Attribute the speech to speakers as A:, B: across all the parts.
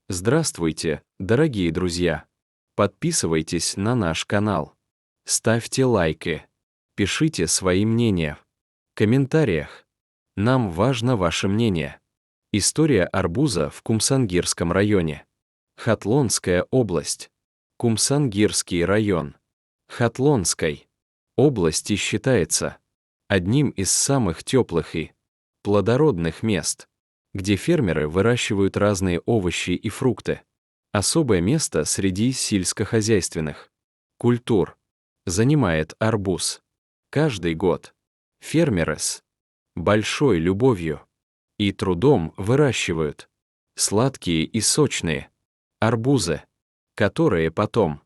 A: Здравствуйте, дорогие друзья! Подписывайтесь на наш канал. Ставьте лайки. Пишите свои мнения в комментариях. Нам важно ваше мнение. История арбуза в Кумсангирском районе. Хатлонская область. Кумсангирский район Хатлонской области считается одним из самых теплых и плодородных мест, где фермеры выращивают разные овощи и фрукты. Особое место среди сельскохозяйственных культур занимает арбуз. Каждый год фермеры с большой любовью и трудом выращивают сладкие и сочные арбузы, которые потом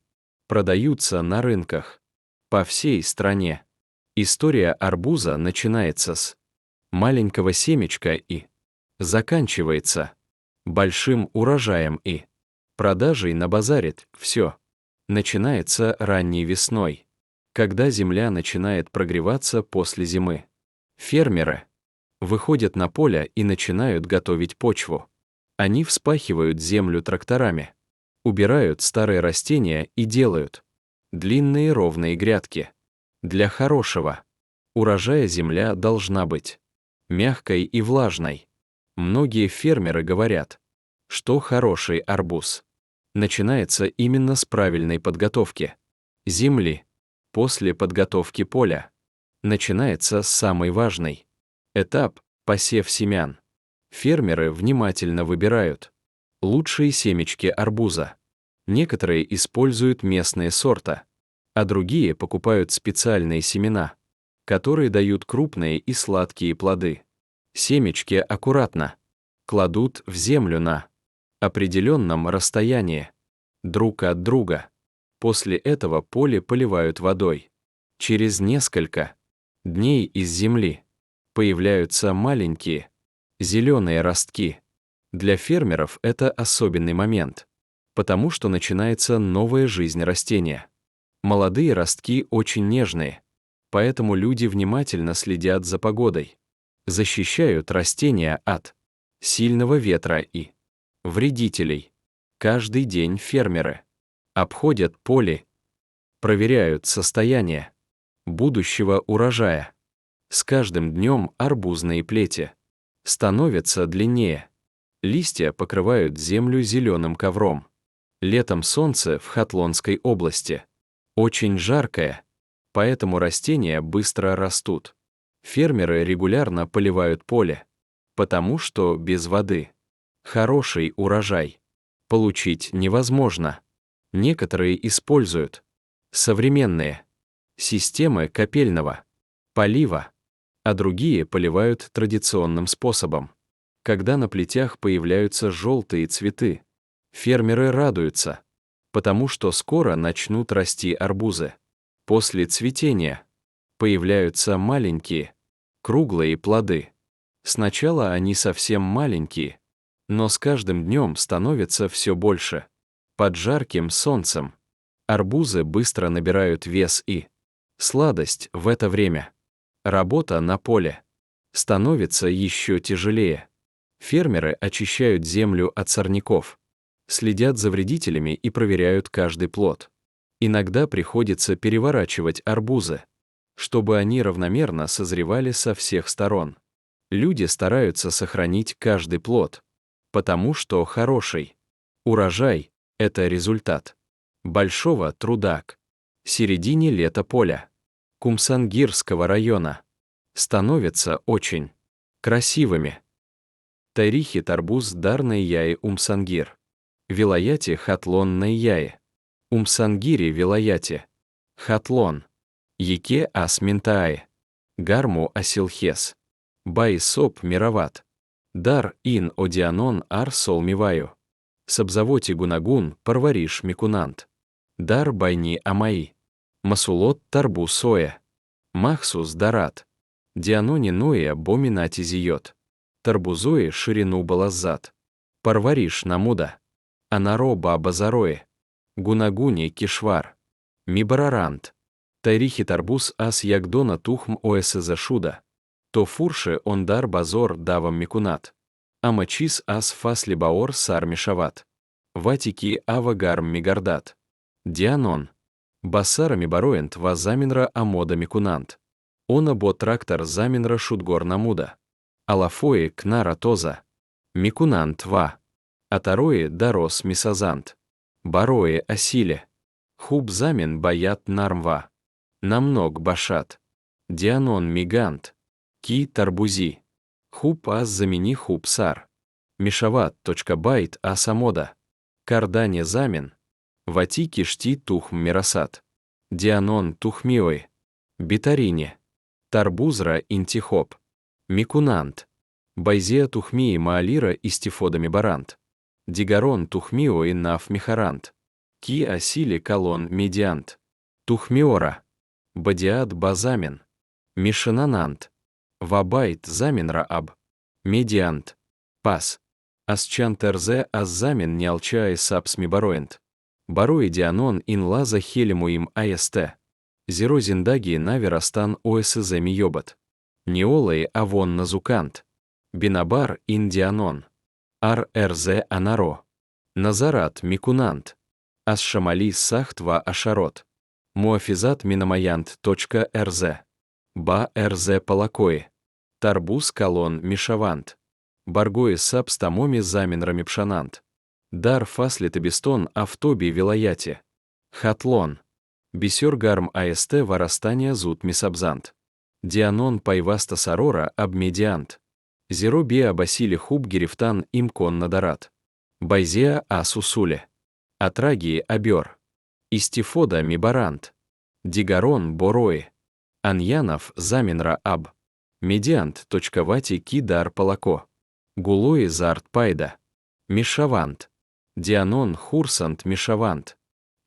A: продаются на рынках по всей стране. История арбуза начинается с маленького семечка и заканчивается большим урожаем и продажей на базаре. Все начинается ранней весной, когда земля начинает прогреваться после зимы. Фермеры выходят на поле и начинают готовить почву. Они вспахивают землю тракторами, убирают старые растения и делают длинные ровные грядки. Для хорошего урожая земля должна быть мягкой и влажной. Многие фермеры говорят, что хороший арбуз начинается именно с правильной подготовки земли. После подготовки поля начинается самый важный этап – посев семян. Фермеры внимательно выбирают лучшие семечки арбуза. Некоторые используют местные сорта, а другие покупают специальные семена, которые дают крупные и сладкие плоды. Семечки аккуратно кладут в землю на определенном расстоянии друг от друга. После этого поле поливают водой. Через несколько дней из земли появляются маленькие зеленые ростки. Для фермеров это особенный момент, потому что начинается новая жизнь растения. Молодые ростки очень нежные, поэтому люди внимательно следят за погодой, защищают растения от сильного ветра и вредителей. Каждый день фермеры обходят поле, проверяют состояние будущего урожая. С каждым днем арбузные плети становятся длиннее. Листья покрывают землю зеленым ковром. Летом солнце в Хатлонской области очень жаркое, поэтому растения быстро растут. Фермеры регулярно поливают поле, потому что без воды хороший урожай получить невозможно. Некоторые используют современные системы капельного полива, а другие поливают традиционным способом. Когда на плетях появляются желтые цветы, фермеры радуются, потому что скоро начнут расти арбузы. После цветения появляются маленькие, круглые плоды. Сначала они совсем маленькие, но с каждым днем становятся все больше. Под жарким солнцем арбузы быстро набирают вес и сладость в это время. Работа на поле становится еще тяжелее. Фермеры очищают землю от сорняков, следят за вредителями и проверяют каждый плод. Иногда приходится переворачивать арбузы, чтобы они равномерно созревали со всех сторон. Люди стараются сохранить каждый плод, потому что хороший урожай – это результат большого труда. К середине лета поля Кумсангирского района становятся очень красивыми. Тарихи тарбуз дар Найяи Умсангир. Вилаяти Хатлон Найяи. Умсангири Вилаяти. Хатлон. Яке ас Минтааи. Гарму Асилхес. Байсоп Мироват. Дар ин Одианон ар Сол Миваю. Сабзавоти Гунагун Парвариш Микунант. Дар Байни Амаи. Масулот Тарбу Соя. Махсус Дарат. Дианони Ноя Боминати Зиот. Тарбузои ширину балаззат. Парвариш намуда. Анаро баба зарои. Гунагуни кишвар. Мибарарант. Тайрихи тарбуз ас ягдона тухм оэсэзэ шуда. То фурши ондар базор давам микунат. Амачис ас фасли баор сар мишават. Ватики ава гарм мигардат. Дианон. Басара мибароент ва заминра амода микунант. Она бо трактор заминра шудгор намуда. Алафои кнара тоза. Микунант ва. Атарои дарос мисазант. Барои асиле. Хуб замин баят нармва. Намног башат. Дианон мигант. Ки тарбузи. Хуб аз замени хуб сар. Мишават точка байт асамода. Кардане замин. Вати кишти тухм мирасат. Дианон тухмиой. Битарине. Тарбузра интихоп. Микунант. Байзеа тухмии маалира истифодами барант. Дигарон тухмиой наф михарант. Ки асили колон медиант. Тухмиора. Бадиат базамин. Мишинанант. Вабайт замин рааб. Медиант. Пас. Асчантерзе аззамин неалчай сапс мибароент. Барои дианон ин лаза хелемуим аст. Зеро зиндаги наверастан осз миёбат. Неолай авон назукант. Бинабар ин дианон. Ар рз анаро. Назарат микунант. Асшамали сахтва ашарот. Муафизат минамаянт точка рз. Ба рз палакои. Тарбуз колон мишавант. Баргои сапс тамоми замин рамипшанант. Дар фасли табистон автоби вилаяти. Хатлон. Бисер гарм аст варастания зуд мисабзант. Дианон пайваста сарора абмедиант. Зеро биа басили хуб гирифтан имкон надарат. Байзеа асусуле. Атрагии абер. Истифода мибарант. Дигарон борои. Аньянов заминра аб. Медиант точка вати ки дар палако. Гулои зарт пайда. Мишавант. Дианон хурсант мишавант.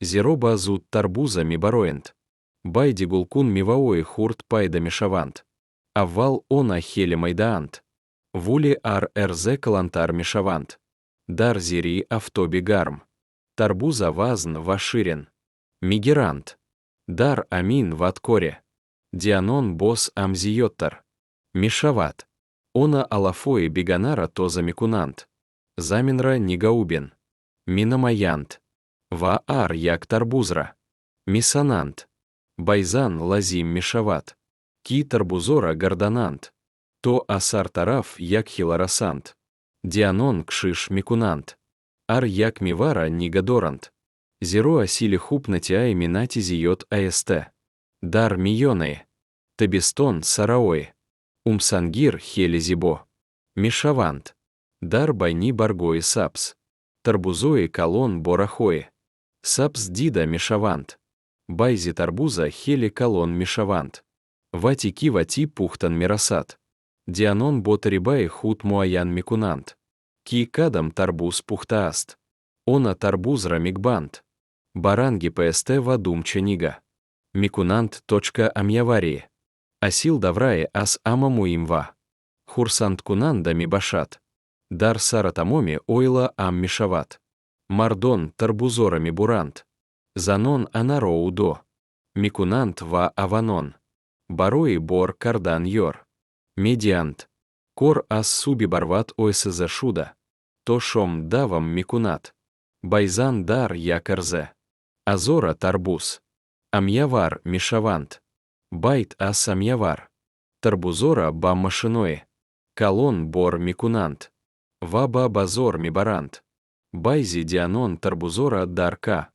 A: Зероба зуд тарбуза мибароент. Байди гулкун миваои хурт пайда мишавант. Аввал она хеле майдаант. Вули ар рз калантар мишавант. Дар зири автоби гарм. Тарбуза вазн ваширен. Мигерант. Дар амин ваткоре. Дианон бос амзиоттар. Мишават. Она алафои биганара тоза микунант. Заминра нигаубин. Минамаянт. Ва ар як тарбузра. Мисанант. Байзан лазим мишават. Ки тарбузора гарданант. То асар тараф як хиларасант. Дианон кшиш микунант. Ар як мивара нигадорант. Зеро асили хуб натиай минати зиот аст. Дар мионы. Табистон сараой. Умсангир хели зибо. Мишавант. Дар байни баргои сапс. Тарбузои колон борахои. Сапс дида мишавант. Байзи тарбуза хели колон мишавант. Вати ки вати пухтан мирасат. Дианон ботарибай худ муаян микунант. Ки кадам тарбуз пухтааст. Она тарбузра мигбант. Баранги пст вадум ченига. Микунант точка амьяварии. Асил даврае ас амамуимва. Хурсант кунанда мибашат. Дар саратамоми ойла ам мишават. Мардон тарбузора мибурант. Занон анароудо. Микунант ва аванон. Барои бор кардан йор. Медиант. Кор ас суби барват ойсз шуда. Тошом давам микунат. Байзан дар якарзе. Азора тарбуз. Амьявар мишавант. Байт ас амьявар. Тарбузора ба машиное. Колон бор микунант. Ваба базор мибарант. Байзи дианон тарбузора дарка.